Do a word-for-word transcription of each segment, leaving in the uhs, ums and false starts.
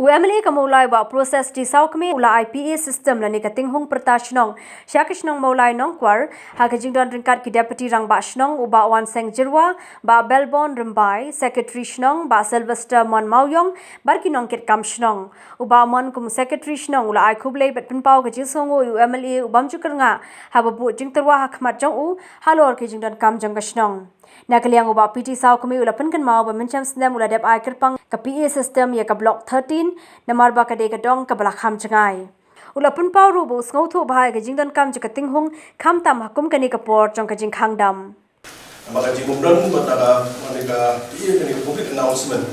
U M L A ka Mawlai, Bah Proses D Sawkmie, u la ai P A system lane ka tinghung pyrta shnong sha ka shnong Mawlai Nongkwar, ha ka jingdon ryngkat ki Deputy Rangbah Shnong, u Bah Wanseng Jyrwa, Bah Belbon Rymbai, Secretary Shnong, Bah Sylvester Mon Mawiong, bad ki nongkitkam shnong. U Bah Mon kum u Secretary Shnong u la ai khublei bad pynpaw ka jingsngewnguh ïa u M L A u bym ju kyrngah haba buh jingtyrwa ha khmat jong u halor ki jingdonkam jong ka shnong. Na ka liang u Bah P T Sawkmie u la pynkynmaw ba mynshem snem u la dep ai kyrpang ka P A system ïa ka Block thirteen, namar ba ka dei ka dong kaba la kham jngai. U la pynpaw ruh ba u sngewthuh bha ïa ka jingdonkam jong ka tinghung, khamtam ha kum kane ka por jong ka jingkhang dam. Namar ka jingmyntoi bad ka, kane ka, ïa kane ka public announcement,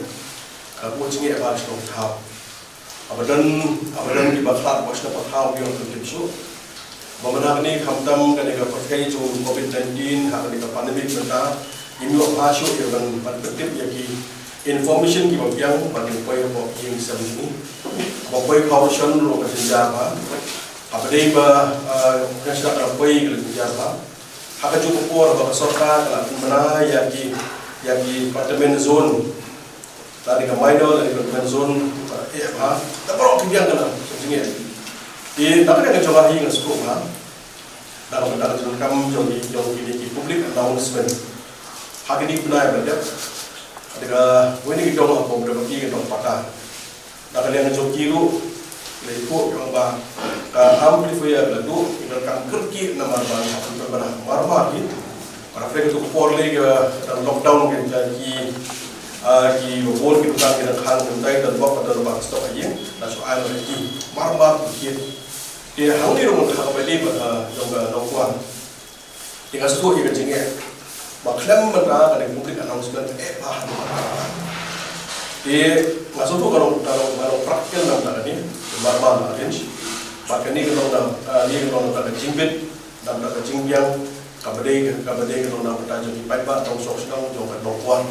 ka buh jingeh bha sha ka thaw. Haba don, haba don kiba khlad bad shnong pat thaw ki ong kim shuh. Ba mynta kane khamtam kane ka pyrthei jong covid nineteen, ha kane ka pandemic mynta, ngim ïoh bha shuh ïa ban, ban pyntip ïa ki information kiba biang ba kin poi hapoh ki ïing ki sem jong ngi. Ba poi khaw ration ruh ka jynjar bha. Haba dei ba, ah, ka shnong ka poi ka jynjar bha. Ha kajuh ka por ba ka sorkar ka la pynbna ïa ki, ïa ki containment zone. Lane ka minor, lane ka containment zone, eh, bha. Da baroh ki biang ka la jingeh. Te, da ka dei ka jong ngi nga sngewthuh bha. Da ka, da ka jingdonkam jong ki, jong ki, ki public announcement. Ha kine ki bnai ba dep. Da ka, wei na ki dong hapoh, da ka, ki dong pata. Na ka liang jong ki ruh, lei ko ïa ba ka amplifier la duh, ïa ka kam kyrkieh namar ba ka pynbna marmar hi. Para pyrkhat ka por lei ka dang lockdown ka jong ki, ah, ki bun ki dukan ki dang khang ki dang dai dang bok dang ba stok ïa, la shu ai la ki marmar ki. Ki hangne ruh ka ba lei ba ka jong ka Nongkwar. Te nga sngewthuh ïa ka jingeh. Ba khlem mynta ka dei public announcement eh bha. Te nga sngewthuh ka long, ka long, ka long practical na mynta ka dei. Ba, ba, ba, arrange. Ba kane ka long na, ah, ne ka long na ka jingbit, na mynta ka jingbiang, ka ba dei, ka ba dei ka long na mynta jong ki paidbah, jong shnong, jong ka Nongkwar.